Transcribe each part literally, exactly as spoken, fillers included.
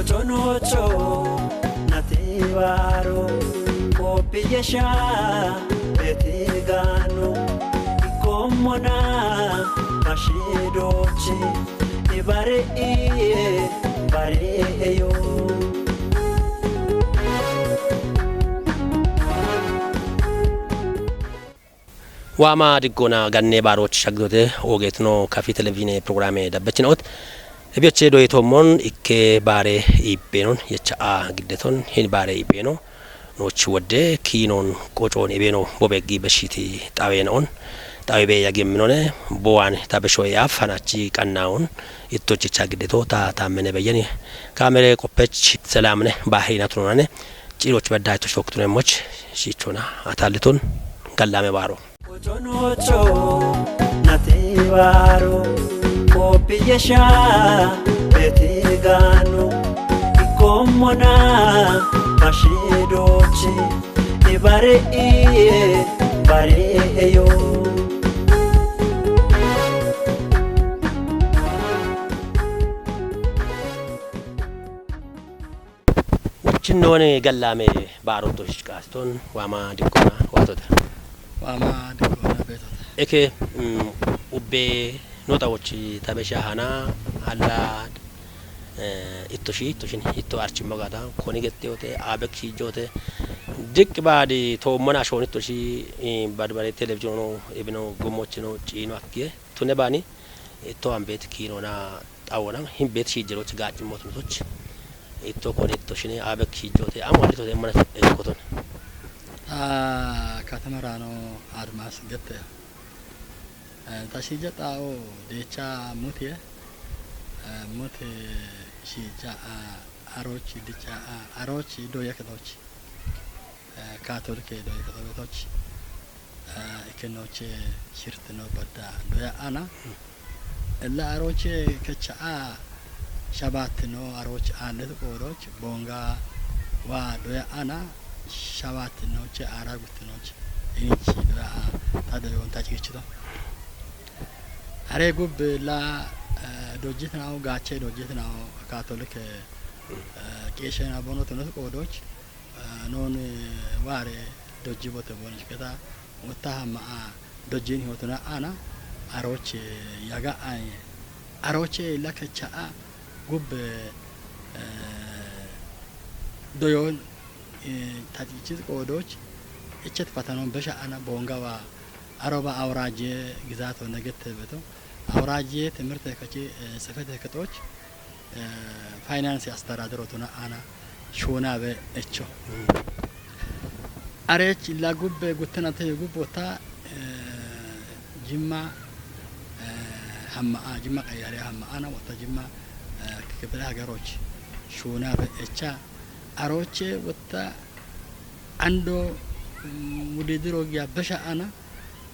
Tonocho nati baro kopiyesha beti gano komona bashidochi ibare iye bare eyo. Waama diggoona ganne baaroochi shaggidote oogeetino kafi televizhiine pirogiraame dabbechino'ot. Ebioche doyitoommon ikke baare iibbeenon yecha'a giddeton hin baare iibbeeno noochi wodde kiinoon qocoon ebeeno bobeggi beshiti xaweeno'on xawe beeya gemminone bowaan ta besho'e af hanachi qannaa'on ittochicha giddeto ta taammene beyyeni kaamere qoppech selaamne baahina tunonane ciiroch bedda ittoch tokkitunemmoch shiichona ataalliton gallaame baaro. Otonocho nati baro kopiyesha beti gano ikomona bashidochi ibare iye bare eyo. Uchinnoone gallaame baarottosh qaaston waama dikkona waatota. Waama dikkona beetota. Eke, mm, ubbe nota wochi tabesha hana alla, eh, ittoshi, ittoshin, itto archimmo gata, koni getteyote, abek shijote, diq baadi toommana shoon ittoshi, eh, badbare televiziono, ebino gommochino, ciino akkiye, tune baani, itto ambet kiinona, xawona hin bet shiijjeroch gaacimmoot metoch itto kone itto shine abek shiijjote amo alitote mana ekkoton. Ah, katama rano admas gette. Eh, ta shiija xawo decha mutie. Eh, mute shiija, ah, arochi dicha, ah, arochi do yakdochi. Eh, Katolike doye kexebetoch, eh, ikenoche shirtino badda doya ana. Ella aroche kecha a shabatino aroch alet qoroch bonga wa doya ana shabatinoche ara gutinoch inich doya a ta doyon ta cigichito. Are gubbe la, eh, dojit nao gache dojit nao Katolike, eh, qeeshe na bono tonos qoroch, eh, non, eh, ware doji bote bonich keta wota hama a dojin hotuna ana aroche, eh, yaga ay aroche la kecha a gubbe, eh, doyon, eh, ta cigichit qoroch ichet fatanon besha ana bonga wa aroba awraje gizato negette beto. Awraje timirte kachi, eh, sefete ketoch, eh, faynansi astaradirotuna ana shoonabe echo. Arech la gubbe guttenate gubbota, eh, Jimma, eh, hamma a, Jimma qayyare hamma ana wota Jimma, eh, kifile hageroch shoonabe echa. Aroche wota ando, mm, wudidiro giya besha ana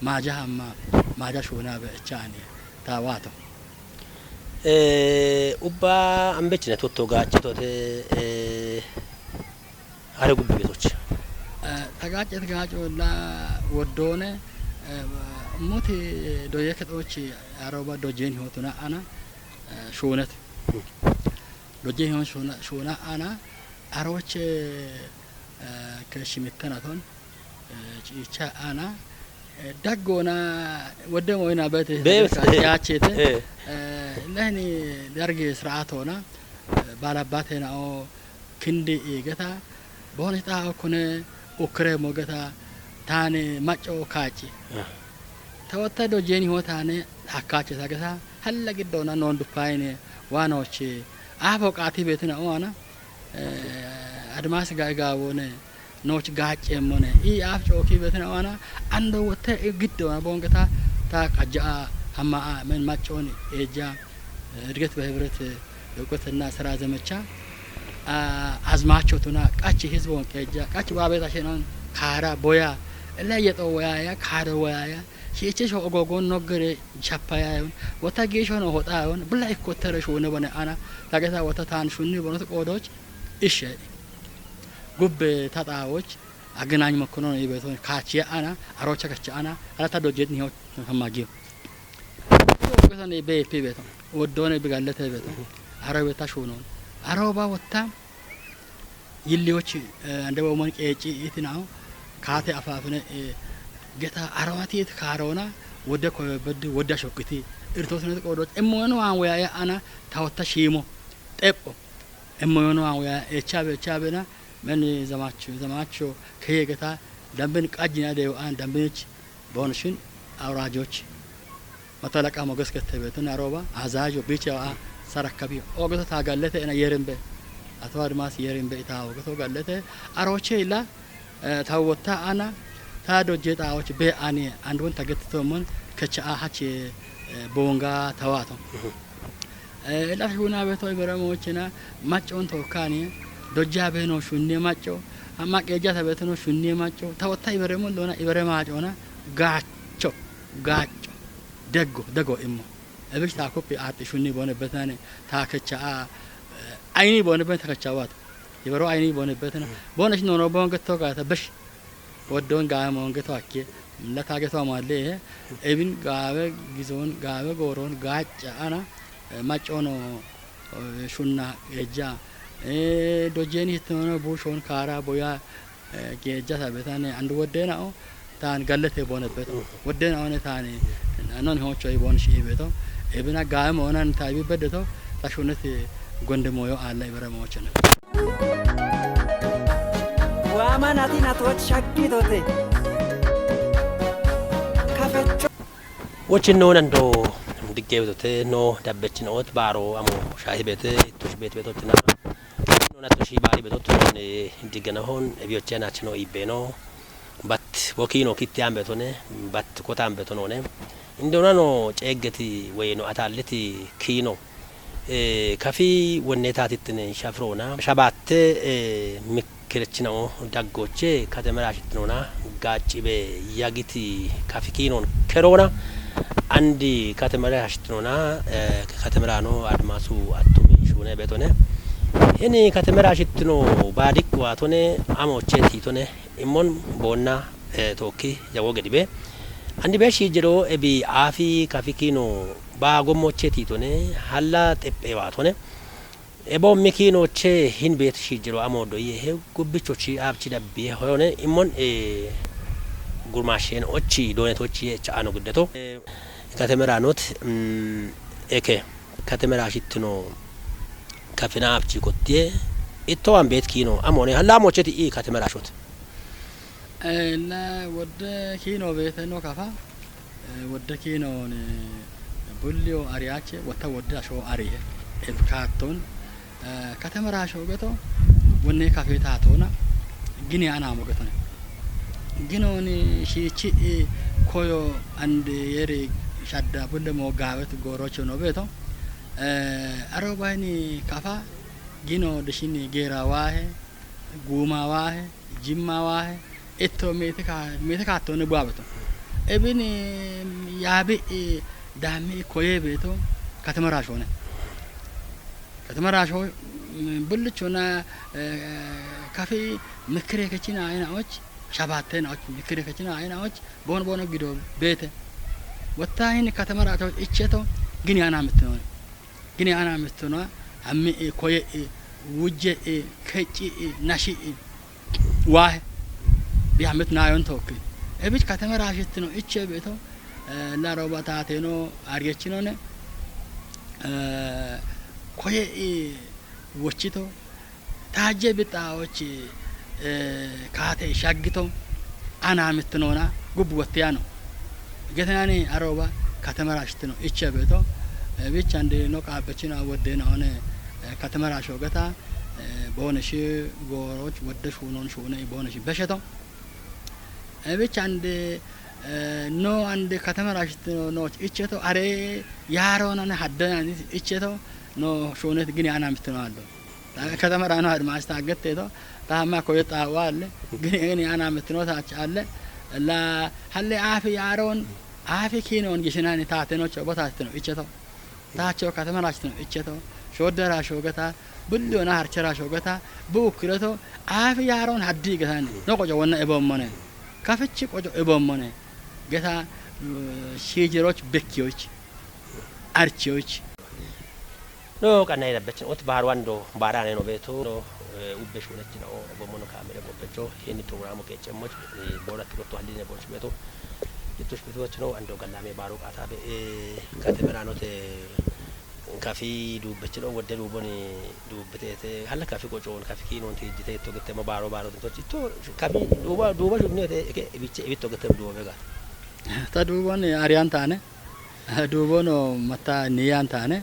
maja hamma, maja shoonabe echa ani ta wato. Eh, ubba ambechine tutto gaacetote, eh, are gubbe betoch. Eh, ta gaacet gaaco la woddone, eh, muti doye kexochi aroba dojen hotuna ana, eh, shoonet. Hmm. Dojen hon shona, shona ana, aroche, eh, ke shimittanaton, eh, ciicha ana, eh, daggona wodde moyna bete Bes, eh, yaachete, eh. Eh, lehni dargi sir'aatona, eh, baalabbate nao kindi iigeta, booni xaa kune ukkire mogeta, taane macco kaacci. Ah. Ta wotta dojjeeni hoo taane hakkaache sagesa, halla giddona noon duppayine, waanoochi, aafo qaati beetina oana, eh, admaasi ga-, gaawone, nooch gaacceemmone, ii aaf cooki beetina oana, ando wotte giddoona boongeta, ta qajja'a, hamma'a, men maccooni, eejja, eh, እድገት በህብረት እውቀትና ስራ ዘመቻ፣ a, azmaachootuna, qach hizboon qeejja, qach waabeeta shenan kaara boya, ele yexo woyaya, kaaro woyaya, shiiche sho ogogon noggere shapayayon, wota giishono hoxayon, bula ikkottere shuune bone ana, tageta wota taan shunni bonot qoodoch, ishe, gubbe ta xaawoch, aginaany mokkonon ibeton, kaachiya ana, arocha kacha ana, ala ta dojjet niho hamagiyo. Ido kesane be pe beto. Woddone bi gallete beto. Arabe ta shunon. Arooba wotta yilliyoch, eh, ande womon qeeci itinaw kaate afaafine, eh, geta aromatit kaarona wode koyobedi wode ashokiti irtoosnet qoodoch emmoyono an weya ana tawotta shiimo xepho emmoyono an weya echabe echabena men zamacho zamacho keye geta dambin qajjina deyo an dambinich boonshin awrajoch Matalaqa Moges Kettebeetin arooba azaajo bicha a sarakabi ogeto taagallete ena yerimbe ato Admaas yerimbe ita ogeto gallete arooche ila, eh, ta wotta ana ta dojje xaawoch be ani andun tagettitomun kecha a hache, eh, bonga tawato. Mhm. Eh, ila shuna beto ibere mochena maccon tokkani dojja beno shunne macco amma qeejjata betono shunne macco ta wotta ibere mun lona ibere maacona gaacho gaacho deggo dego immo. Ebish ta koppi aatti shunni boone betane ta kecha a, eh, ayni boone ben ta kecha wat. Ibero ayni boone betane. Boone shi nono boon getto ga ta bish. Woddon ga moon getto akke. La ta getto amalle. Ebin gaawe gizon gaawe gooron gaacha ana, eh, maccono, eh, shunna ejja. Eh, dojjeni hittono bu shon kaara boya eh, geejjata betane andu woddeena'o taan gallete boone beto. Mm. Woddeena'one taani non hocho i boon shi beto. Ebina gaame onan ta ibi beddeto ta shunete gonde moyo alla ibara mochana. Waama nati natwot shaggidote. Kafecho. Wochin no nando digge betote no dabbechin ot baro amo shahi bete tush bet betotina. Nonatto shi baari beto tunon, eh, digganahon, eh, biyochena chino ibeno. Bat bokino kitti ambe tone, bat kota ambe tonone. Indonano ceeggeti woyino atalleti kiino. Eh, kafi wonne taatittine shafirona. Shabatte, eh, mikkirechinao daggoche katemera shittinona gaaccibe yagiti kafi kiinon kerona. Andi katemera shittinona, eh, katemerano Admasu attumi shune betone. Hini katemera shittino badik watone amoche titone immon bonna, eh, tokki jawo gedibe. Andi be shijero ebi afi kafikino ba gommoche titone halla teppe watone. Ebo mikinoche hin bet shijero amodo ye he gubbichochi abchi dabbi hoyone immon, eh, gurmashen ochi donet ochi ye chaano guddeto. Eh, katemeranot, mm, eke katemera shittino kafina abchi kottiye itto an bet kino amone halla mocheti i katemera shot. Eh, na wodde kino bete no kafa. Eh, wodde kino ne bulliyo ariyache wata wodde asho ariye. Ebkaton, eh, katemera asho geto wonne kafeta tona gini ana mo getone. Gino ni shichi, eh, koyo ande yeri shadda bulle mo gawet gorocho no beto. Eh, aro bayni kafa gino deshini gera wahe, guma wahe, jimma wahe, etto mete ka, mete ka tone bwa beto. Ebini yabi, eh, dami koye beto katemera shone. Katemera sho, mm, bullichona, eh, kafi mikire kechina ayna och, shabate na och, mikire kechina ayna och, bon bon gido bete. Wata hini katemera to icheto gini ana mitno. Gini ana mitno, ammi e koye e, wuje e, kechi e, nashi e. Wahe. Bi amit nayon tokki. Ebich katemera shittino iche beto, eh, la roba tateno argechinone, eh, koye e wochito, tajje bixawochi, eh, kate shaggito, ana mitnona, gubbu wottiyano. Getenani aroba katemera shittino iche beto, eh, bichandi no qabbechino awodde no one, eh, katemera shogeta, eh, bone shi goroch wodde shunon shune bone shi besheto. Eh, bichandi, eh, no ande katemera shittino no icheto, are yaro nane hadde nani icheto, no shunet gini ana mitno allo. Ta-, katemera no admas tagetteto, ta hamma koye xawa alle, gini, gini ana mitno tach alle, la halle afi yaron, afi kinon gishinani tateno chobo tateno icheto. Tacho katemera shittino icheto, shodera shogeta, bulliona harchera shogeta, bu kireto, afi yaron haddi getani, no qojo wonna ebommone. Kafichi qojo ebommone. Geta, uh, shijiroch bekkiyoch, archiyoch. No, qanna ina bechin ot baru ando bara ne no beto, no, eh, ubbe shune chino, bomono kamere go beto, heni programo ke chemo, eh, bora tiko to haline bon beto. Itu beto chino ando gallame baru kata be, eh, kate berano te kafi du bechin o wodde du boni du betete, hala kafi ko chon, kafi kino te jite to gete ma baro baro to chito, kafi du ba, du ba shune te, ke biche, bito gete du bega. Ta duubon ariyan taane, duubono matta niyan taane,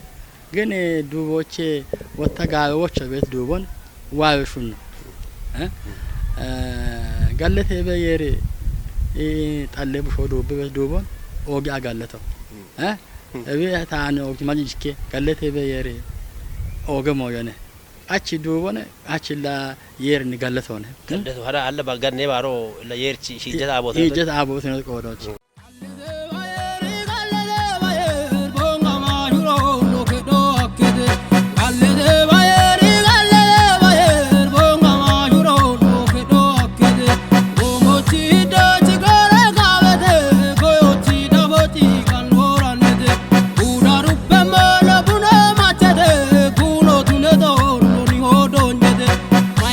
gin duuboche wotta gaawe wocho beet duubon waawe shunno. Eh? Eh, gallete be yeeri, i, xalle busho duubbe beet duubon, oogi a galleto. Eh? Ebi taane oogi maji jikke, gallete be yeeri, ooge mooyone. Achi duubone, achi la yeerini galletone. Galleto, hara alla bagganne baro la yeerchi, hijjata abote. Hijjata abote no qoodochi.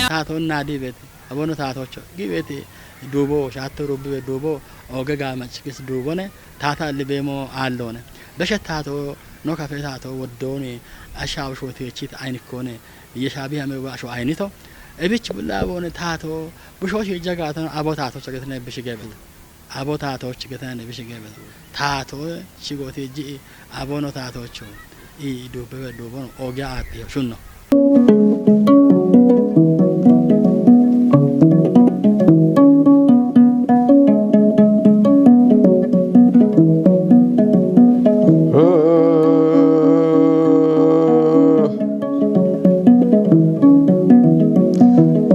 Taatonna diibet. Abono taatocho. Gibeeti duubo, shaatto rubbiwe duubo, oge gaamachikis duubone, taata allibeemo aallone. Beshe taato, no kafe taato, woddooni, ashaabishooti echit aynikkoone, yeshaabi hame ba asho aynito. Ebich bulla aboone taato, busho shiija gaatano, abo taatocho getene bishi gebet. Abo taatoch getene bishi gebet. Taato, shigoti ji, abono taatocho. I duubbe be duubono ogiya aabbiyo shunno.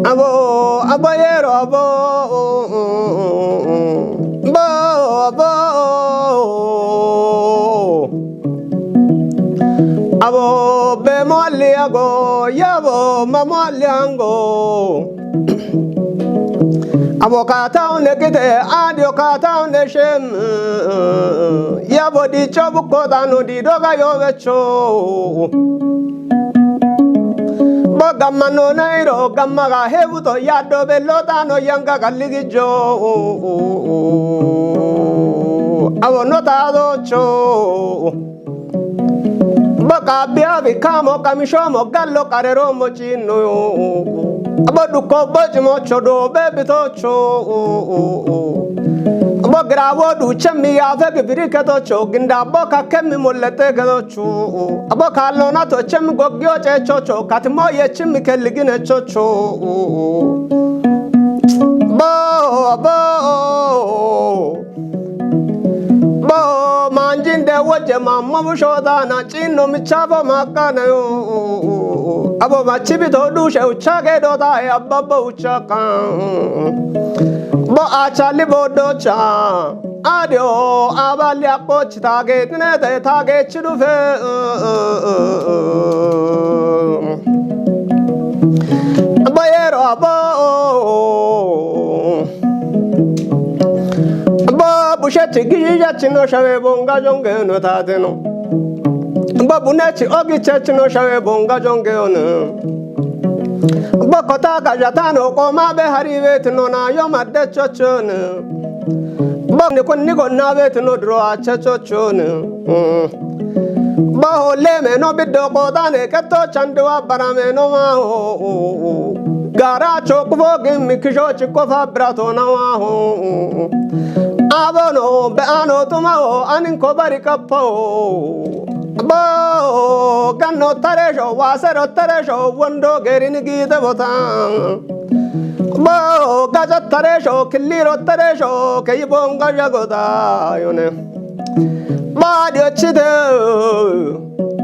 Abo, abo yero, abo, bo, abo. Abo be mwali ago, yabo ma mwali ango. Abo kata one kite, adio kata one shem. Yabo di chobu kota no di doga yo vecho. Bo gamma no nairo, gamma ga hebuto yado be lota no yanga ga ligijo. Abo no ta do cho. Bo ka bia bi kamo kamishomo gallo karero mo chino. Abo duko boji mo chodo be bito cho. Abo grawo du chemi ya fe bibiri keto cho. Ginda bo ka kemi mo lete keto cho. Abo ka lona to chemi gogyo che cho cho. Katimo ye chemi ke ligine cho cho. Bo, bo. Bo manjinde woje ma mabu shota na chino mi chabo makana yo. Abo ma chibi to du she uchage do ta he ababo uchaka. Bo achali bo do cha. Adio abali akochi tage tine te tage chidu fe. Abo yero abo. Bo bushe tigi ya chino shawe bonga jonge no tateno. Bo bune chi ogi che chino shawe bonga jonge ono. Bo kota ga jatano ko ma be hari be tino na yo ma de chochone. Bo ni ko ni ko na be tino dro a che chochone. Mm. Bo ho le me no bi do ko da ne ke to chandu wa bara me no ma ho. Gara cho ku bo gi mi ki jo chi ko fa bra to na wa ho. Abo no be ano to ma ho anin ko bari ka po. Bo ga no tare jo wa se ro tare jo wondo geri ni gi de bo ta. Bo ga ja tare jo kili ro tare jo ke yi bo nga ja go da yo ne. Ba dio chide.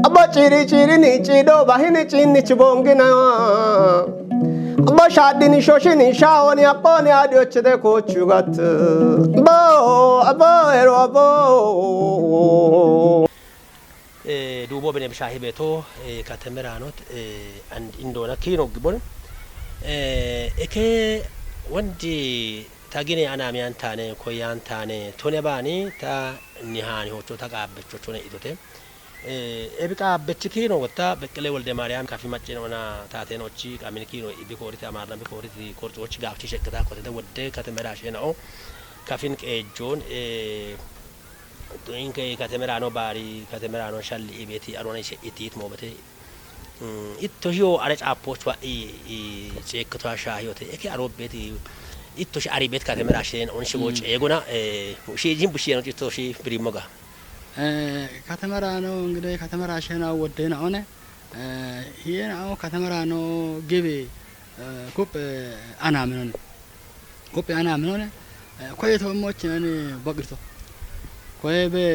Abo chiri chiri ni chido bahini chini chibongi na. Abo shadi ni shoshi ni shaoni akoni adio chide ko chugat. Abo, abo ero abo. Eh, duubo bene bishahi beto, eh, katemeranot, eh, and indona kino gibon. Eh, eke wandi tagine anamiyan tane, koyan tane, tone bani ta nihani hocho ta qabbecho tone idote. Ebiqa Abbechi kiino wotta Beqqele Wolde Maariyaam kafi maccino ona taatenochi qamin kiino ibi kooriti amaarna bi kooriti korcochi gaafchi shekkita kotete wodde kateme raashe nao kafin qeejjoon, eh, inke kateme raano baari kateme raano shalli ibeti arona ishe itit moobete. Mm, itto hiyo are caappoch wa i, i ceekto sha hiyote. Eke arobbeti itto shi aribet kateme raashe nao on shi bo ceegona, eh, shi jin bushiyan itto shi birimoga. Eh, katemaraano እንግዲህ ከተመራ ሸና ወደና ሆነ፣ eh, hiena o katemaraano gibi, eh, kup, eh, ana minone. Kup ana minone, eh, koye to moch nani bogirto. Koye be,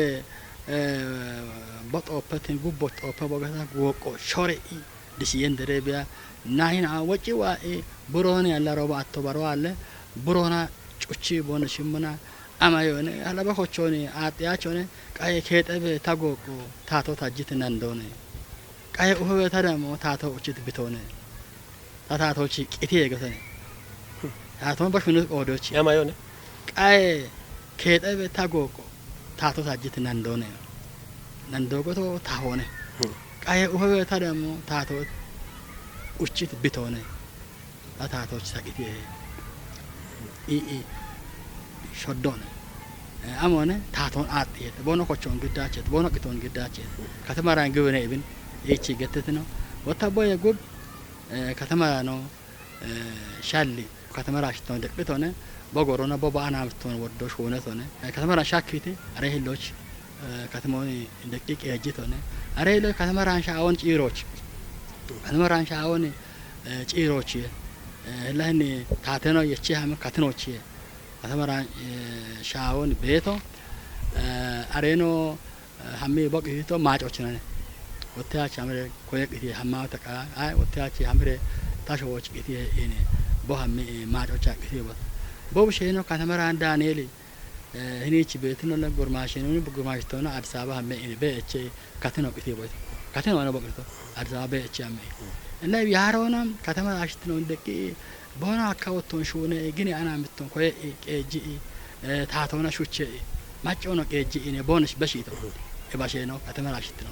eh, boxopetin gubbox ope bogata woqo shore i disiyen derebiya nahina woci wa i buroni alla roba atto baro alle burona cuchi bon shimuna ama yone alaba kochoni atiya chone qaye keexebe ta gooqqo taato tajjiti nandoone. Qaye ufebe ta demo taato uchit bitoone. Ta taatochi qiti yegetone. Taato bashunus qoodochi. Ama yone. Qaye keexebe ta gooqqo taato tajjiti nandoone. Nandoogoto tahoone. Hmm. Qaye ufebe ta demo taato uchit bitoone. Xa taatochi saqiti, eh, i, i, shoddone. Eh, amone taaton aaxxiyete, bono kochon giddaachete, bono qiton giddaachete. Katemaran giwene ibin, ichi gettetino. Wotta boye gub, eh, katemara no, eh, shalli, katemara ashitton deqqitone, bogorona, boba anamton woddo shuunetone. Eh, katemara shakkiti, are hilloch, eh, katemoni deqqi qeejjitone. Are hilloch katemaran shaawon ciiroch. Katemaran shaawon eh, ciirochi, eh, laini taateno yechi hame katinochi, katemara, eh, shaawon beeto, eh, areno, eh, hammi boqi hito maacochinane. Wotte achi hamire koye qiti hamma ta qa, ay, wotte achi hamire tasho woch qiti ine, bo hammi, eh, maacocha qiti bo. Bo sheno katemara Danieli, eh, hinichi beetino le gurmaashinuni gurmaashitona Addis Ababa hamme ini B H katino qiti boyto. Katino wana boqito Addis Ababa B H hamme. Ina yaarona katema ashitino deqqi bona akka wotton shuune gini ana mitton koye qeejji, eh, taatona shuche maccono qeejji ine bona beshito. E basheno katema ashitino.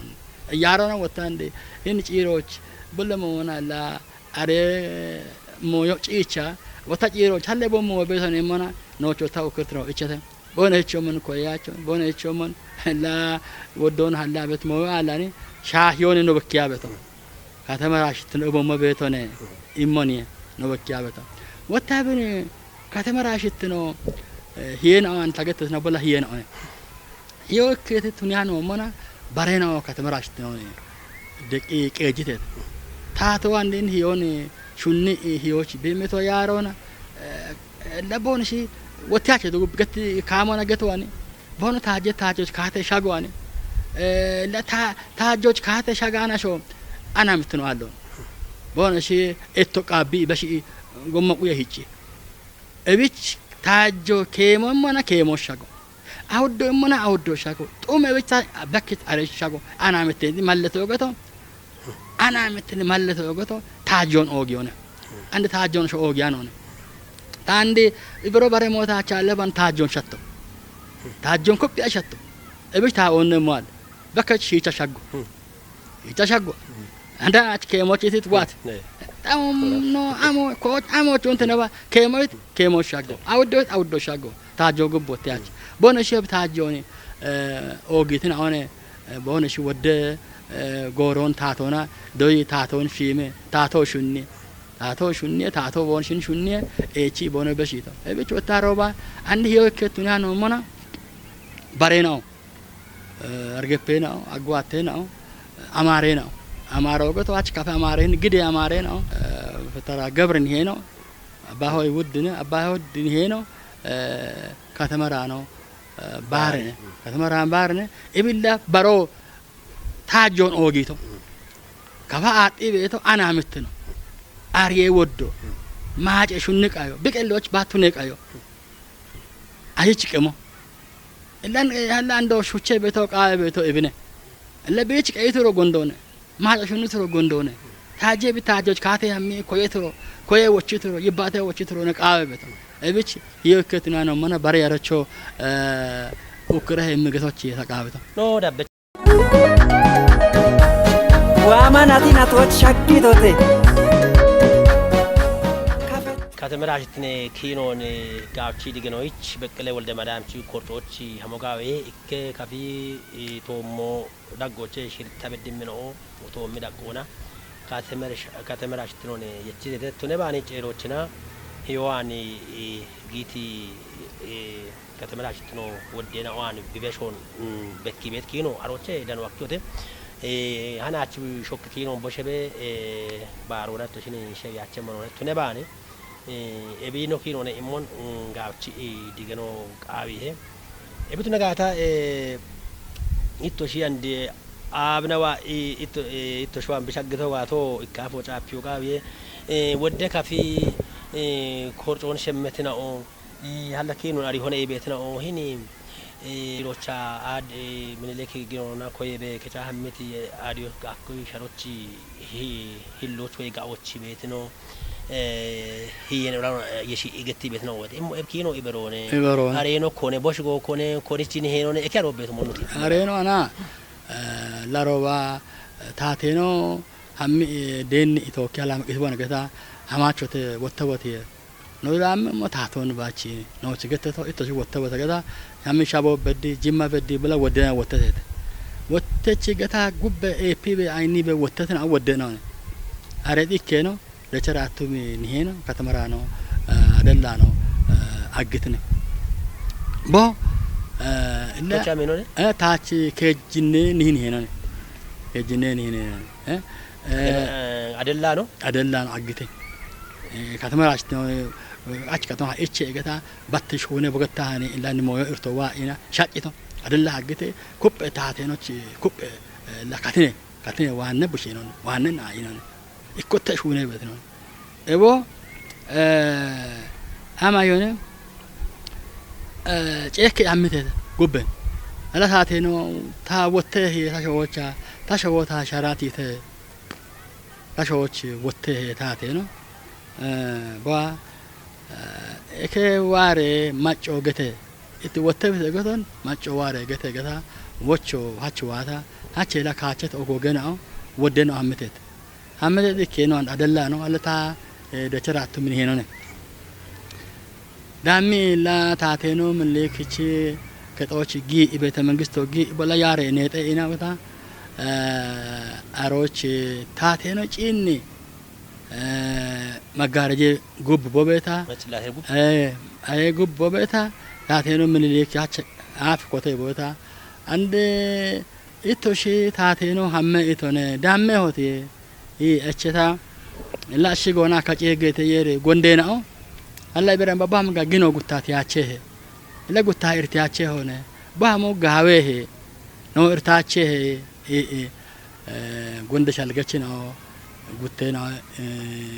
Yaarona wottande hini ciiroch bulle moona la are moyo ciicha, wota ciiro, challe bo mo beeto ne mana, no chota ukirtro ichete. Bona icho mon koyacho, bona icho mon la woddon halla bet mo alani, sha hione no bekkiya beto. Katema rashitno bo mo beeto ne, immoni no bekkiya beto. Wota bene katema rashitno, eh, hiena an tagetes na bola hiena one. Hiyo ikkete tuniya noommona, bareno katemara ashittinooni deqqi qeejjiteeti. Taato andin hiyooni shunni hiyochi biimito yaaroona, eh, eh, labbooni shi wotiyache dugu gatti kaamona getuwani. Bono taajje taajjoch kaate shaguwani. Eh, la ta-, taajjoch kaate shagaana sho ana mittino allon. Bono shi etto qaabbi ibashi gomma quya hicci. Ebich taajjo keemo immona keemo shago. Awuddo immona awuddo shago. Xume bicha bekkit are shago. Ana mitte malleto ogeto. Ana mitte malleto ogeto. Taajjon oogiyone. Ande taajjon sho oogiyanone. Tandi ibro bare mota challe ban taajjon shatto. Taajjon koppi ashatto. Ebich ta onne mal. Bekkit shiicha shago. Icha shago. Anda ach keemochitit what? Ne. Tam no amo ko amo chunte na ba keemoit keemo shago. Awuddo awuddo shago. Taajjo gubbotte ach. Bono shi taajjoni, eh, ogitin one, eh, bono shi wodde, eh, goron taatona, doyi taaton shime, taato shunni. Taato shunni, taato bon shin shunni, echi bono beshito. Ebich wotta roba, andi hiyo ikketuna noommona, bareno. Eh, argeppe na'o, agguwatte na'o, amare na'o. Amaro goto ach kafe amare ni gide amare na'o. Eh, fetara gebrin heno. Abba hoy wuddine, abba hoy din heno. Eh, katamara no, eh, barne. Katamara barne. Ibilla baro taajjon oogito. Kafa aaxxi beeto ana mittino. Ariye woddo. Maace shunni qayo. Biqelloch baattu ne qayo. Ayich qemo. Illan, eh, hallan do shuche beto, qaawe beto ibine. Ille biich qeituro gondone. Maaca shunuturo gondone. Taajje bi taajjoch kaate hammi koyeturo, koye wochituro, yibbate wochituro ne qaawe beto. Ebich hiyo ikketunano mana bare yarocho, eh, ukra hemmi getochi ta qaawe to. No dabbe Waama nati natoch shakki dote. Katemera ashittine kiinoon gaawchi digenoyich Beqqele Wolde Madamchi korxooch hamogaawe ikke kafi toommo daggooche shirta beddimmino toommi daqqoona. Katemera sh-, katemera ashittinoon yechitete tune baani ceeroochina hiyowaani giiti katemera ashittino woddeena waan bibeshoon bekki beet kiino arooche dano akkiyote. Hanachi shokki kiino boshebe baaroona to shini she yache mono tune baani ebiino kiino ne immon gaawchi digeno qaawihe. Ebitu nagaata itto shi ande aabna wa itto itto shwan bishaggito waato ikkafo caappiyo qaawihe. Wodde kafi korcoon shemmetina o halla kiinun ari hone ibeetina o hini rocha aad minileki ginona koyebe kecha hammiti aadiyo akko sharochi hilloch way gaochi beetino. Hiyene ula yeshi igetti beetino wote immo ebkiino iberone. Iberone. Areno kone boshgo kone konichini henone eke aro beetu monuti. Areno ana larowa taateno hammi deenni itokki alama qisibona geta hamachote wotta wotiye. No ilamme mo taaton bachi no chigete to ito chi wotta wotta geta hammi shabo beddi jimma beddi bula wodena wotta tete. Wotte chigeta gubbe epi be ayni be wotta tena wodena. Are dikkeno. Dechara attumi niheno katamarano adellano aggitine. Bo illa Kocha menone? Taachi keejjinne nihin henone. Keejjinne nihin henone. Adellano? Adellano aggite. Katamara ashitino ach katama eche egeta batti shune bogetta hani illa ni moyo irto wa ina shaqito. Adella aggite kuppe taatenochi kuppe la katine katine waanne bushinon waanne na inone. Ikkotte shuune beetino. Ebo ama yone ceekke ammite gubben. Ala taateno ta wotte he ta showocha ta showo ta sharati te ta showoch wotte he taateno. Ba eke waare macco gete itti wotte bite geton macco waare gete geta wocho hachu waata hache la kaachet ogo genao woddeno ammitet. Hammete dikke no adalla no alata dechara attu min henone. Dammi la taateno min lekichi kexochi gi ibete mengisto gi bola yare nete ina wata arochi taateno cinni maggareje gub bobeta. Aye gub bobeta taateno min lekichi aaf kote bobeta. Ande ito shi taateno hamme itone damme hoti i echeta la shi gona ka cegete yere gondenao alla ibere babam ga gino guttati achehe la gutta irti achehone bamu gawehe no irtachehe i i gonde shalgechino gutteno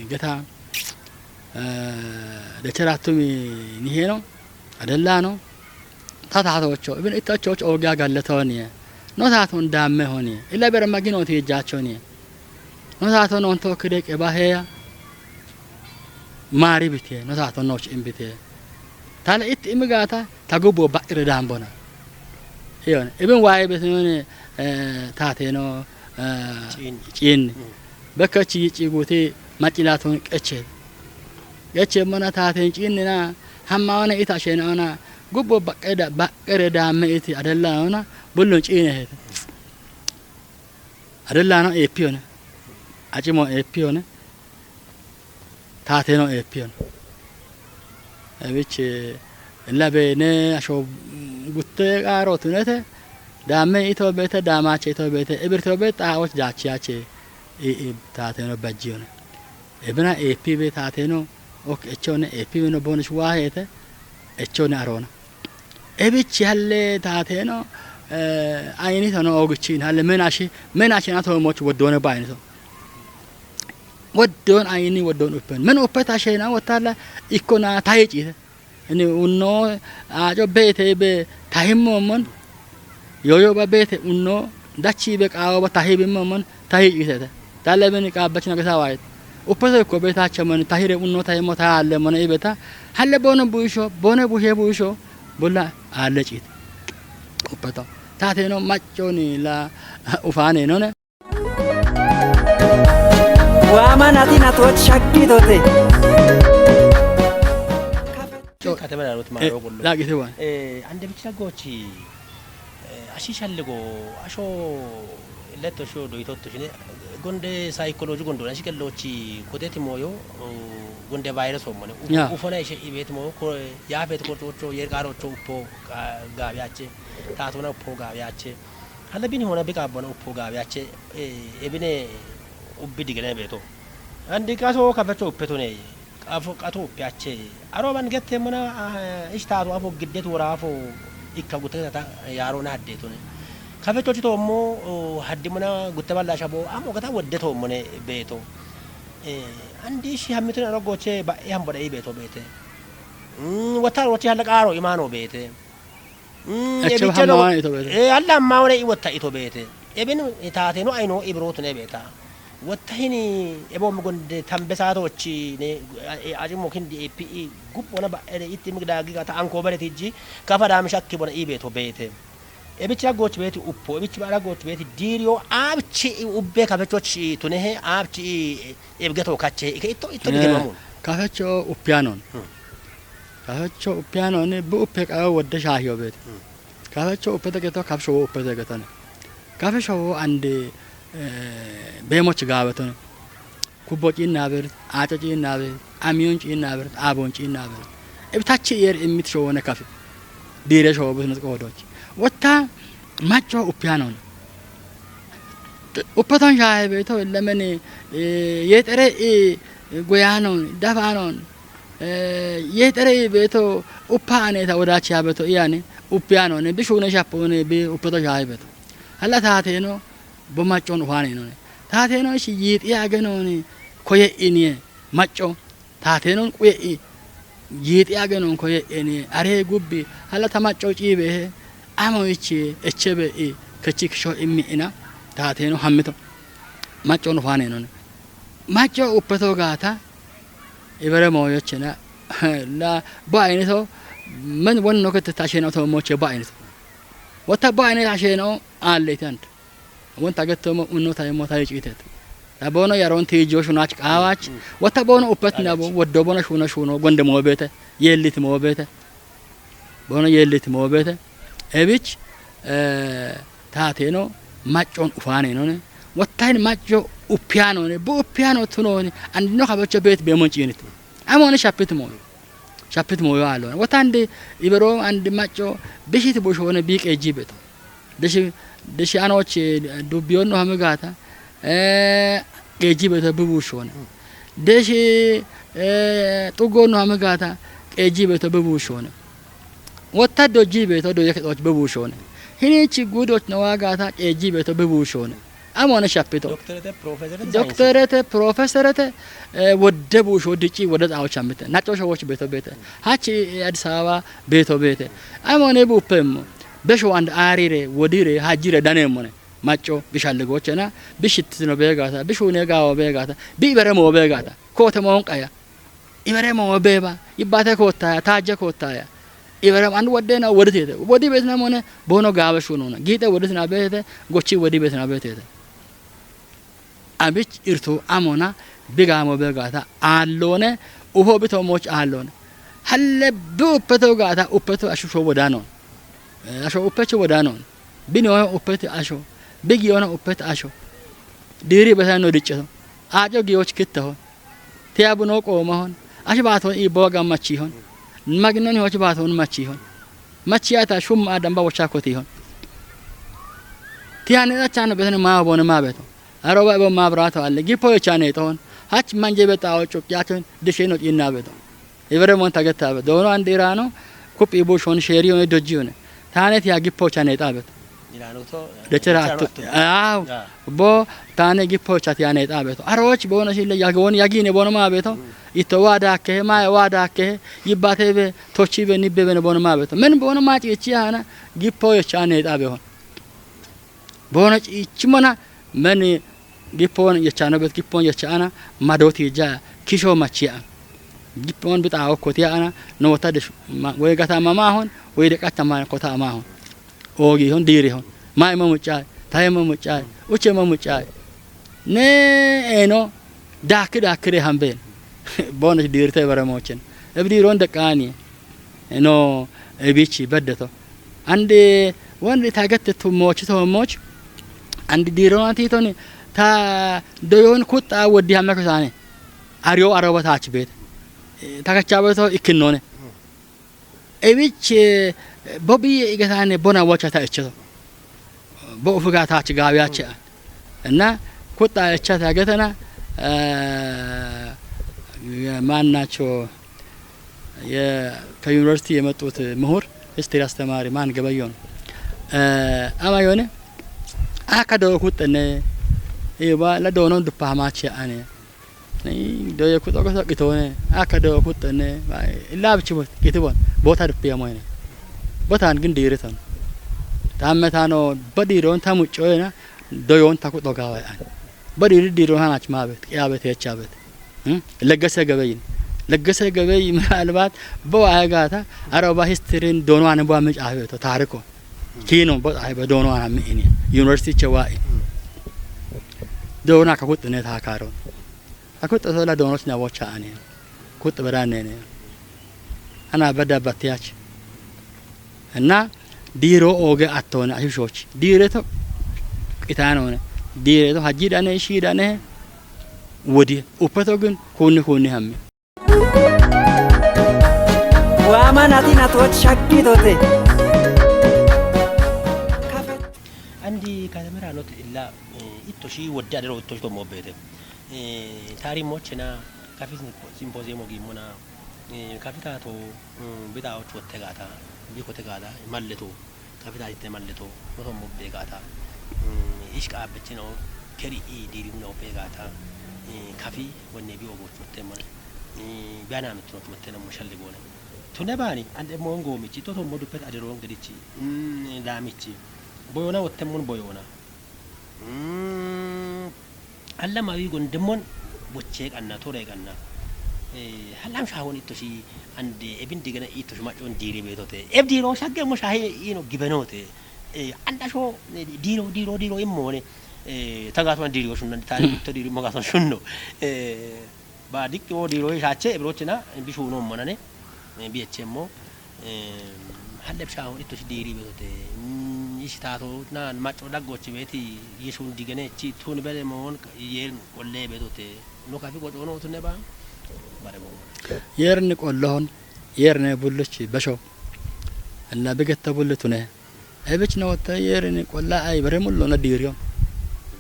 geta dechera attumi niheno adellano ta taatocho ibin ittachocho ogiya galletoni no taaton damme honi illa bere magino ti jachoni no taaton on to kide qeba heya mari bite no taaton noch imbite tale it imigata ta gubbo ba'ire dambona iyon ibin waye betone taateno ciin bekka ci ci guti macilaton qeche qeche mana taaten ciinnina hamma ona ita shena ona gubbo baqqeda baqqere damme iti adalla ona bullon ciine hete adalla no epione acimo epione taateno epione ebiche labe ne asho gutte garo tunete damme ito bete damache ito bete ebirto bete awoch jachiache i i taateno bajjione ebina epi be taateno ok echone epi no bonus wahete echone arona ebichi halle taateno ayini tono ogichin halle menashi menashi na to moch woddone bayni to woddon ayini woddon uppen men uppe ta shena wotalla ikkona tayi ciite ini unno ajo beete be tahimmomon yoyo ba beete unno dachi be qaawo ba tahibimmomon tahi ciitete talle beni qaabbachina gesa waayit uppeso ikko beetaacha moni tahire unno tahimmo taalle mone ibeta halle bono buisho bone bushe buisho bolla aalle ciite uppeto taateno macconi la ufaane none Waama nati nato shakkitote. Katama na rot maro gollo. Laqite wan. Eh, ande bicha gochi. Eh, ashi shalligo asho letto sho do itotto shine. Gonde psychology gondo ashi kellochi kodeti moyo. Gonde virus omone. Ya. Ufona ishe ibet mo ko ya bet kortocho yer garocho uppo gabiache. Tatona uppo gabiache. Hala bini hona bika bona uppo gabiache. Eh, ebine ubbi digene beto. Andi kaso kafecho uppetone. Afo qato piache. Aro ban gette mona, ah, ish tato afo giddet wora afo ikka gutte ta yaro na hadde tone. Kafe chochi to mo, oh, haddi mona gutte balla shabo, amo gata wedde to mone beto. Eh, andi ishi hammitun aro goche ba e hamboda i beto bete. Mm, wata rochi halla qaro imano bete. Mm, Eche ebicha no, hamma ito bete. Eh, alla amma wona i wotta ito bete. Eben taate no aino ibrotu ne beta. Wotta hini ebo mi gonde tambe saato chi ne, eh, aji mo kindi e pi i gup wona ba ere itti mi dagi ta anko bare tiji. Kafa da mi shakki bona i beto bete. Ebicha goch beti uppo, ebicha bara goch beti dirio abchi ubbe kafe chochi tunehe abchi ebgeto kache. Ike ito, ito bige mamun. Kafecho uppianon. Hmm. Kafecho uppianon bu uppe qawo wodde shahiyo beti. Hmm. Kafecho uppete geto, kafsho wo uppete getone. Kafsho wo ande, eh, bemoch gawetone. Kubbo cinnaber, aco cinnaber, amiyon cinnaber, abon cinnaber. Ebtachi yer immit sho wone kafe. Dire sho bus nus qodoch. Wotta macco uppianon. Uppeton shahe beto lemeni, eh, yetere i goyanon, dafanon. Eh, yetere i beto uppa aneta wodachi ya beto iyani uppianon. Bishune shapone bi uppeton shahe beto. Hala taateno bo maccon ufane none. Taateno ishi yiixiya genon koye iniye macco. Taateno quye i yiixiya genon koye iniye are gubbi hala ta macco ciibe he amo ichi echebe i kechi kisho immi ina taateno hammito. Maccon ufane none. Macco uppeto gata ibere moyochena la ba inito men wonno kete tasheno to moche ba inito. Wata ba inito tasheno alle tante. Wonta getto mo unno tayi mo tayi citet. Ta bono yaron ti jo shunach qawach. Mm. Wata bono upet na bo woddo bono shuna shuno gonde mo bete. Yellit mo bete. Bono yellit mo bete. Ebich, eh, taateno maccon ufane none. Wata hin macco uppiano ne. Bu uppiano tuno ne. Andino kabecho bet be mon cinit. Amone shapit mo. Shapit mo yo alo. Wata ande ibero ande macco bishit bu shone bi qeji beto. Deshi, deshi anoche, eh, dubbiyon no hamigata, eh, qeji beto bibu shone. Deshi, eh, tugo no hamigata, qeji beto bibu shone. Wata doji beto do yake doji bibu shone. Hini chi gudoch no wagata, qeji beto bibu shone. Amone shapito. Doktorete, profesorete, Doktorete, profesorete, eh, wodde busho dici wodde xawo chamite. Nacho showoch beto bete. Hachi, eh, Addis Ababa beto bete. Amone bu pemmo. Besho and arire, wodire, hajire dane mone. Macco bishalligochena, bishitino begata, bishune gawo begata, bi beremo begata. Kote monqaya. Ibere mo beba, ibate kotaya, taje kotaya. Ibere an wodde na woditete. Wodi betna mone, bono gawe shunona. Gite woditna bete, gochi wodi betna betete. Abich irtu amona, bigamo begata, allone, uho bito moch allone. Halle bi uppeto gata, uppeto ashu sho wodanon. Eh, asho uppecho wodanon. Bini ono uppet asho. Bigi ono uppet asho. Diri beta no dicceto. Ajo giyoch kitto. Tiya buno qoma hon. Ashi baton ibo gammachi hon. Magnon hoch baton machi hon. Machi ata shum adam ba wacha koti hon. Tiya ne da chano beta ma bone ma beto. Aro ba bo ma brato alle. Gipo chane ton. Hach manje beta o chuk ya ton. Dishino inna beto. Ibere mon tagetta be. Dono andirano. Kup ibo shon sheri on doji on. Tane tiya gipo chane ta beto. Ilaanoto, Dechera ilaanoto atto. Atto. Aaw. Ah. Bo tane gippo chati ane xaabeto. Aroch bono shille yagoni yagine bono ma beto. Mm. Ito wada ke ma wada ke yibate be tochi be nibbe be bono ma beto. Men bono ma chichi ana gippo yecha ane xaabe hon. Bono chichi mana men gippo yecha no bet gippo yecha ana madoti ja kisho machia. Gippo bita okoti ana no wata de we gata mama hon we de kata ma kota ma hon. Ogi hon diri hon. Mai ma mucai, tai ma mucai, uche ma mucai. Ne eno, Daakki daakkire hambeen. Boonach diirite baramoochen. Ebi diiroon deqqaani no ebichi beddeto. Andi wandi tagette tumoochi toomooch. Andi diiroon tiitoni ta doyoon kuxxa woddi hamme kosaane. Ariyo aroba taach beete. Takachabeto ikkinnoone. Ebich bobi igetane bona wacha ta echeto. Bo ufuga taach gaawiyache. Enna kuxxa echata getana ማን ናቸው? ከዩኒቨርሲቲ የመጡት ምሁር ሂስትሪ አስተማሪ ማን ገበየው ነው። አማ የሆነ አከ ዶ ኩጥነ ይባ ለዶኖ ዱፓማች አነ ዶ የኩጦ ገሶ ቂቶነ አከ ዶ ኩጥነ ኢላብች ቦት ቂትቦን ቦታ ዱፕ የሞይነ ቦታን ግን ዲርተን ታመታኖ በዲሮን ተሙጮና ዶዮን ተኩጦ ጋዋይ አን በዲሪ ዲሮን ሀናች ማበት ቅያበት የቻበት ለገሰ ገበይን ለገሰ ገበይ ምናልባት በዋጋታ አረባ ሂስትሪን ዶኗን ቧ ምጫ ቤቶ ታሪኮ ኪኖ በጣይ በዶኗን አምኢኒ ዩኒቨርሲቲ ቸዋኢ ዶና ከኩጥነ ታካሮን አኩጥ ሰላ ዶኖች ናቦቻ አኔ ኩጥ በዳኔ ነ አና በዳ ባትያች እና ዲሮ ኦገ አቶነ አሽሾች ዲሬቶ ቂታኖነ ዲሬቶ ሀጂ ዳነ እሺ ዳነ ወዲ ኡፐቶ ግን ኩኒ ኩኒ ሀሚ Waama nati natooch shaggidote. Andi katamera not illa ittoshi wodde adero ittoshi to mobbete. Taari mochena kafi simpoziyeemo gimmona kafi taato bidaawoch wotte gaata bikote gaata malleto kafi taatitte malleto noto mobbe gaata ish qaabbechino keri i diirino be gaata kafi wonne bi ogoch wotte mona biana mitno wotte mo shalli gone. Tune baani ande mo ngomichi to to mo duppet adero ngedichi daamichi boyona wotte mon boyona. Allamawi gondemon boche qanna tore qanna. Hallam shahon ittoshi ande ebin digana ittoshi macon diri betote eb diro shagge mo shahe ino gibenote. Anda sho diro diro diro immone. Tagatona diro shunna tani to diri mo gason shunno. Ba dikki o diro shache ebrochina bishuno monane. Biyechemmo halleb shahon ittoshi diri betote. Ishi taato na maco daggochi beti yishun digene chi tun bele mon yer qolle betote. No kafi qocono tune ba bare mo. Yerni qollohon yerne bulluchi besho. Anna bigetta bullutune. Ebich no wotte yerni qolla ay bare mullo na diriyo.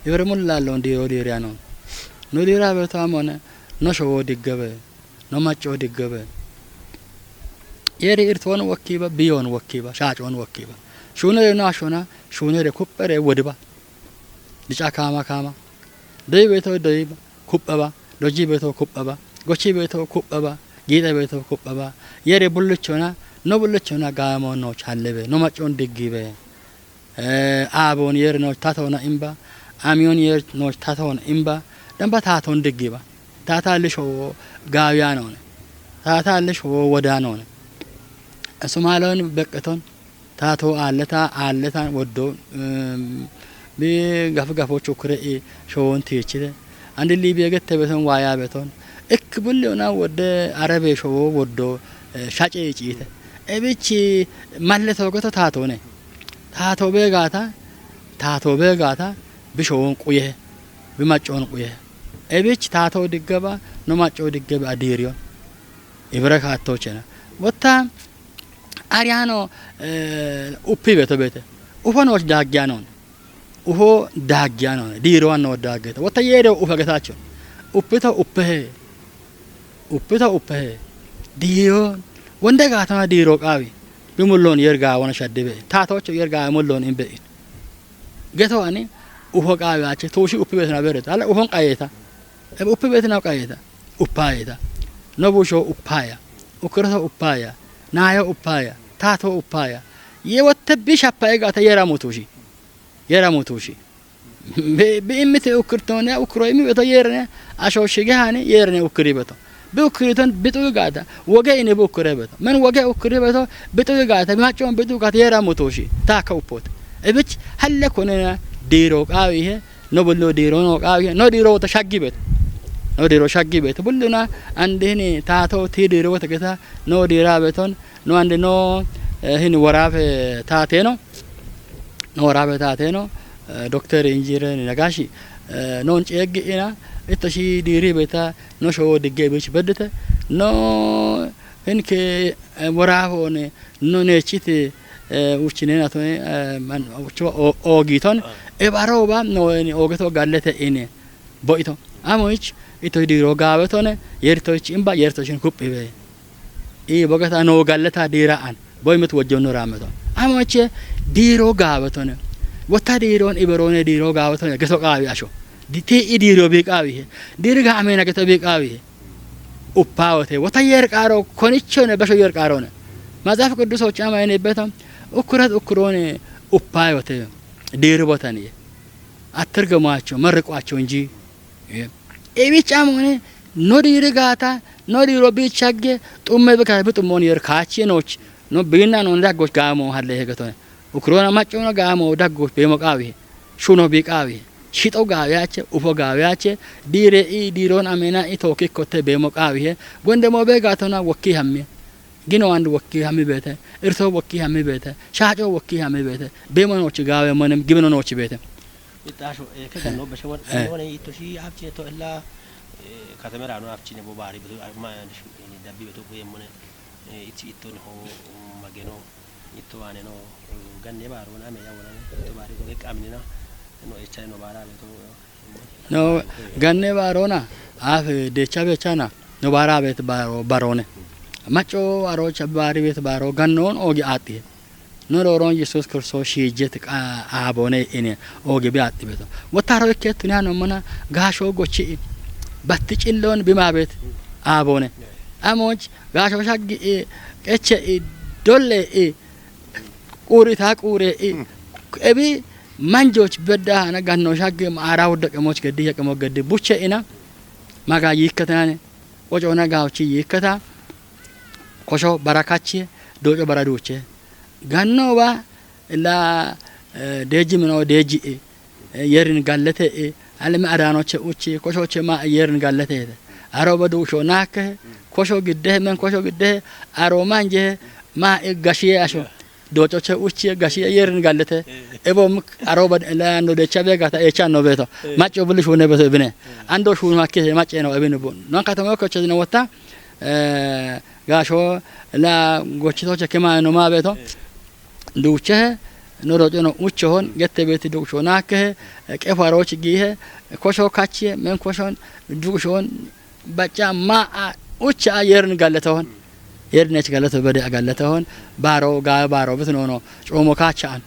Ibare mulla lo diro diriano. No dira beto amone no showo diggabe. No macco diggebe. Yeri irtoon wokkiba biyoon wokkiba shaacoon wokkiba. Shuunere no ashona shuunere kuppere wodiba. Dica kaama kaama. Doyi beeto doyiba kupheba. Doji beeto kupheba. Gochi beeto kupheba. Giixe beeto kupheba. Yeri bullichona no bullichona gaamo no challebe no maccoon diggibe. Aaboon yer nooch tatoona imba, amiyoon yer nooch tatoona imba, damba taatoon diggiba. Taataa lisho gaawiyaanoone. Taataa lisho wodaanoone. Somaaloon beqqetoon taatoo aalleta aalletaan woddo bi gafi gafoochu kure i showoon tiichite. Andi liibiye gette beton waayaa beton. Ikki bulli ona wodde arabe showoo woddo shace ciite. Ebichi malle toogoto taatoone. Taatoo beegaata taatoo beegaata bi showoon quye bi maccoon quye. Ebich taatoo diggeba no maccoo diggebe adiiriyon. Ibira kaattoochena. Wotta ariyaano uppi beto beete. Ufonoch daaggiyaanoon. Uho daaggiyaanoon diirowanno daaggeeta. Wotta yeedo ufa getaachon. Uppito uppehe. Uppito uppehe. Diiroon wonde gaatona diiro qaawi. Bi mulloon yer gaawona shaddibe. Taatoocho yer gaawe mulloon imbe. Geto ani uho qaawi ache tuushi uppi beetona beret. Ala uhon qayeeta. Ebe uppi beetina qayeeta. Uppayeeta. No busho uppaya. Ukroto uppaya. Nayo uppaya. Tato uppaya. Ye wotte bi shappa egata yera mutushi. Yera mutushi. Bi immiti ukkirtoone ukkiro imi beto yerine asho shige hani yerine ukkiri beto. Bi ukkiriton bitu gata woge ini bi ukkire beto. Men woge ukkiri beto bitu gata bi maccon bitu gata yera mutushi. Taka uppote. Ebich halle konena diro qawihe no bollo diro no qawihe no diro wota shaggi beto. No diiro shaggi beete. Bulluna andi hini taato ti diiri wote geta no diira beeton. No andi no, eh, hini woraafe taateno. No woraafe taateno. Eh, Dokter Injiire Nagashi, eh, non ceeggi ina itto shi diiri beeta no showo digge biich beddete. No hinke, eh, woraafone no neechiti, eh, uchinena to, eh, man, uchuwa o-, ogiton. Ah. E baroba no ni ogeto gallete ine. Boito. Amoich ito diiro gaawetone, yertoich imba, yertoichin kuphibe. I bogata no galleta diira an. Boy mit wojjonno rameto. Amoiche diiro gaawetone. Wota diiron iberone diiro gaawetone. Geto qaawi asho. Diti i diiro bi qaawi he. Diiri ga amena geto bi qaawi he. Uppawote. Wota yer qaaro konichone basho yer qaarone. Maxaafi Qiddusoch ama ene beto. Ukkurat ukkurone uppawote. Diiri botani. Attergamacho, marreqacho inji. Eh. Ebi camone, no diiri gaata, no diiro bi chagge, xumme bi ka-, bi xummon yer kaachi nooch. No biinna no daggoch gaamo halle hegetone. Ukurona maccona gaamo daggoch beemo qaawi. Shuno bi qaawi. Shito gaawe ache, ufo gaawe ache, diire i diiron amena i tooki kotte beemo qaawi he. Gonde mo be gaatona wokki hamme. Gino and wokki hammi beete, irso wokki hammi beete, shaaco wokki hammi beete, beemo noochi gaawe monem gibino noochi beete. Ixaasho, eh, ke ganno bashe won-, eh, won itto shi abchine to illa, eh, katamera no abchine bo baari beto, ma, eh, dabbi beto ko yemmone, eh, ichi itto no ho, mageno, itto ane no, eh, ganne baaro na me ya wona, itto baari ko ke amnina, no echane no baara beto. No, ganne baarona, afe decha bechana, no baara bet baaro, barone. Macho aro cha baari bet baaro, gannon ogi ati. No roron Yesus Kristos shijet qa-, abone ine ogi bi ati beto. Wotaro ikke tunya no mana, gasho gochi, batti cillon bima bet abone. Amoch, gasho shaggi, eh, qeche, eh, dolle, eh, Quuri taa quure i. Mm. Ebi manjoch bedda hana ganno shagge ma ara wudda qemoch geddi ya qemoch geddi buche ina. Maga yikkatane. Qoco na gawchi yikkata. Kosho barakachi doco bara duche. Ganno ba la, eh, deji mino deji e. Eh, yerin gallete e. Aleme adanoche uchi, koshoche ma yerin gallete. Aro ba ducho nake. Kosho gidde men kosho gidde. Aro manje ma e gashiye asho. Docoche uchi gashi yerin gallete. Eh. Ebo muk aroba la no de chabe gata e chan no beto. Eh. Macho bulu shune beto bine. Eh. Ando shunu hakke mache no ebine bun. Non katamo ko chezna wata. Eh, gasho la gochito che kema no ma beto. Eh. Duche no doco no ucho hon gette beti ducho nake, eh, ke faro chi gihe, kosho kache men koshon ducho hon Baca ma a ucha a yerin gallata hon. Yerin ech gallata bade a gallata hon. Baro ga baro bit no no. Chomo kacha an.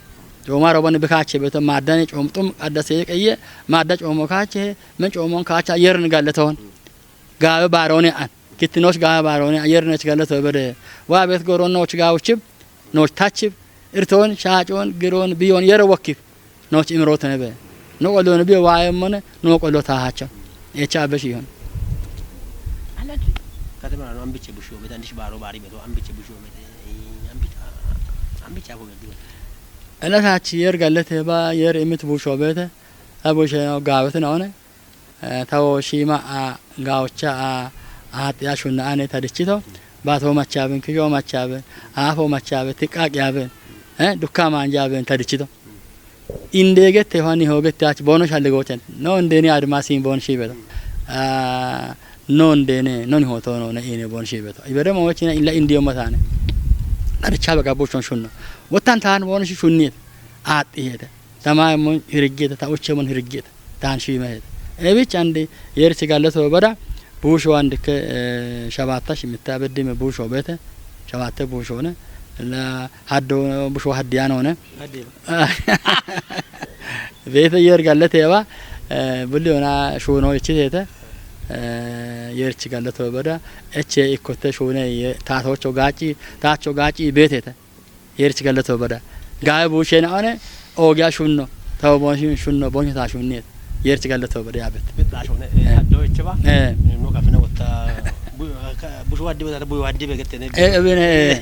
Chomo ro ban bi kache beto madani chom tum adda se keye. Madda chomo kache, men chomo kacha yerin gallata hon. Ga baro ne an. Kitinosh ga baro ne yerin ech gallata bade. Wa bet goron no chiga uchib. No tachib. Irton, shacon, giron, biyon yero wakif. Noch imrotene be. No qolon bi waye mone, no qolo ta hacha. Echa be shihon. Alati. Katama no ambiche busho be tandish baro bari be to ambiche busho be. Ambiche, ambiche ko be. Ala ta chi yer gallete ba yer imit busho be te. Abushe no gawete no ne. Eh, tawo shima a gawcha a, a hati a shunna ane tadichito. Ba to machaben, kiyo machaben, a fo machaben, tikak yaben. Eh, dukka manjaben tadichito. Indegette fani hogette ach bono shalle gochen. No indeni admasin bon shibeto. Ah, no indene, non hoto no ne ine bon shibeto. Ibere mo wachina illa indiyo matane. Ari chabe ga buchon shunno. Wotan tan bon shi shunnit. At ihete. Tama mon hirigita, ta uche mon hirigita. Tan shimehete. Ebich andi yer sigalle so bada. Busho andike, eh, shabatta shimitta bedime busho bete. Shabatte busho ne. La haddo busho haddiyan one. Haddi. Beete yer gallete ba, eh, bulli ona shuno ichitete. Eh, yer chi gallete bada. Eche ikkote shune ye, tatocho gachi, tacho gachi betete. Yer chi gallete bada. Gae bushena one, ogya shunno. Tawo bon shunno, bon ta shunne. Yer chi gallete bada yabet. Bit ashone, eh, haddo icheba. Eh. No kafina wotta, bu-, ka-, busho haddi bada, bu haddi be getene. Eh, ebene.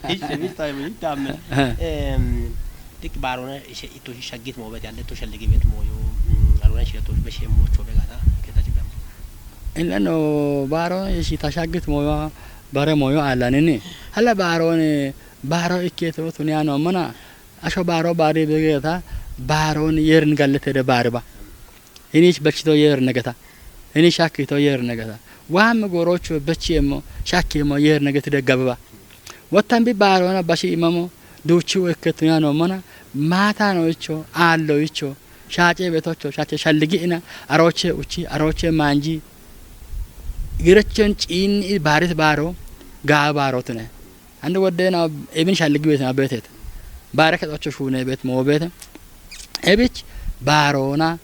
Ish, ish, time, ish, time. Eh. Em, Tik barona ishe ito shaggit mo beti alle to shalligi bet mo yo, mm, arona ishe to be shem mo chobe gata, keta chibam. Ineno baaro ishi tashagit moyo, bare moyo alanini. Hala baarooni baaro ikketo tuniya noommona, asho baaro baari begeeta, baarooni yeerin galletede baariba. Inish bechito yeer negeta. Inish shakkito yeer negeta. Waam gorocho bechiemo, shakkiemo yeer negeti deggabiba. Wottan bi baaroona bashi imamo, duuchu ikketunya noommona, maata no icho, aallo icho, shaace betocho, shaace shalligi'ina, arooche uchi, arooche maanji. Girechen ciinni baaris baaro, gaa baarotune. Andi woddeena ebin shalligi beetina beetet. Baare kexocho shuune beet moo beete. Ebich baaroona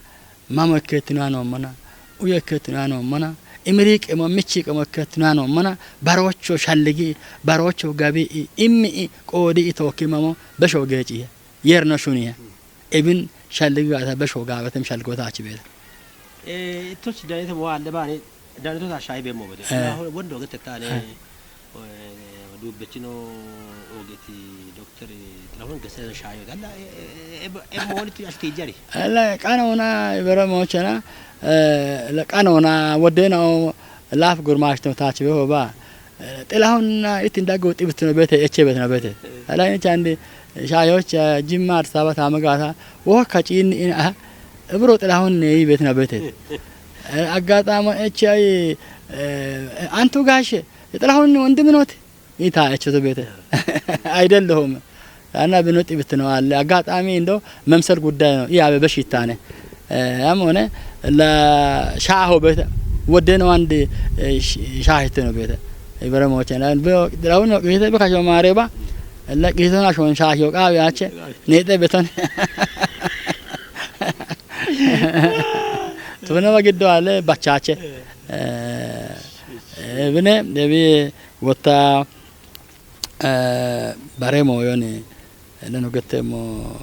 mamo ikketunya noommona, uyo ikketunya noommona, imiriiqemo, michiiqemo ikketunya noommona, baroocho shalligi, baroocho gabi, i-, immi, i, qoodi, i, tookki mamo, besho geeciye. Yerno shuniye. Ebin shalligi gaata besho gaabetem shalligota achi beeta. Eh, ittoch danete mo alle bani, danito ta shayi be mo bede. Eh. Na ho-, wondo gete tane, eh, dubbechino ogeti doktor Tilahun gese shayi galla, eh, eh, eh, eh, mo woni tu ashti jari. Alla qanoona ibere moochena, eh, la qanoona woddeena o laaf gurmaashto taach be hoba. Eh, Tilahun itin daggo xibitino beete, eche beetino beete. Alla ini chandi shayoch, eh, Jimma Addis Ababa taama gaata, wo kaciin in, ah, ibro Tilahun ne beetino beete. Eh, aggaxama eche ay, eh, antu gaashe, Tilahun wondim nooti? Ita eche to beete. Aydellohum. Ana bino xibitino alle. Aggaxami indo memsel gudday no. Iya be beshitane. Eh, amone la shaaho beete. Wodde no andi, eh, sh-, shaahite no beete. Ibere moochena. Be, Tilahun no beete be kasho maareba. La qito na shon shaahiyo qaawi ache. Neete beton. Tuna wa giddo alle bachache. Eh, eh, bine, debi wotta, eh, bare moyoni, leno gette mo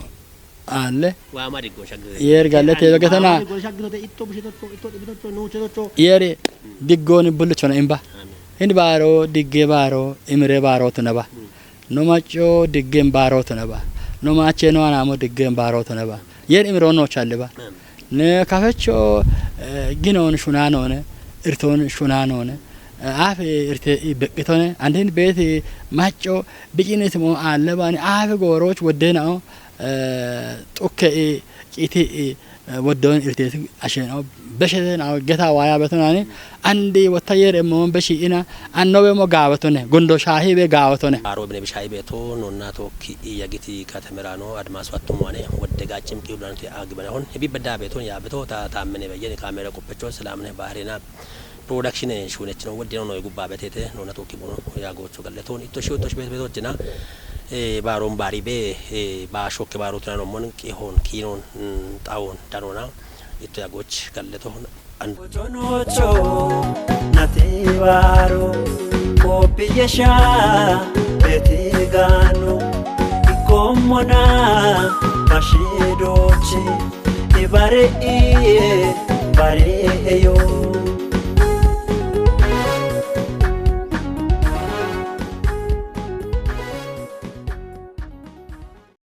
alle. Waama diggo shaggire. Yer galle te begetana. Waama diggo shaggire te itto bishitocho, itto xibitocho, nuuchitocho. Yeri diggoni bullichona imba. Amin. Hindi baaro, digge baaro, imire baaro tunaba. Mm. No macco diggen baaro tunaba. No mache no anamo diggen baaro tunaba. Yer imiro no challeba. Amin. Ne kafecho, eh, ginon shunanone, irton shunanone, eh, afe irte i beqitone, andin beeti macco bicinit mo allebani, afe gooroch woddenao, eh, xukke i, citi i, eh, woddon irte ashenao, beshete nao, geta waya betonani, andi wotta yer emmo beshi ina, annobe mo gaawetone, gundo shaahi be gaawetone. Aro bine bishai beto, nonna to ki yagiti katamera no, admasu attum wane, wodde gaccim ki ulanti agibana hon, hebi bedda beton ya beto, ta, ta mene be yeni kamera koppecho, selamne bahrena, production en shunechino, wodde no, no gubba betete, nonna to ki bono, ya gocho galle ton, itto shu, itto shu beto jina, e, baron bari be, e, ba shokke baro tunano mon, ki hon, kinon, mm, tawon, danona, itto ya goch galle ton, An- Ojonocho nati baro kopiyesha betigano ikomona mashidochi ibare iye bare eyo.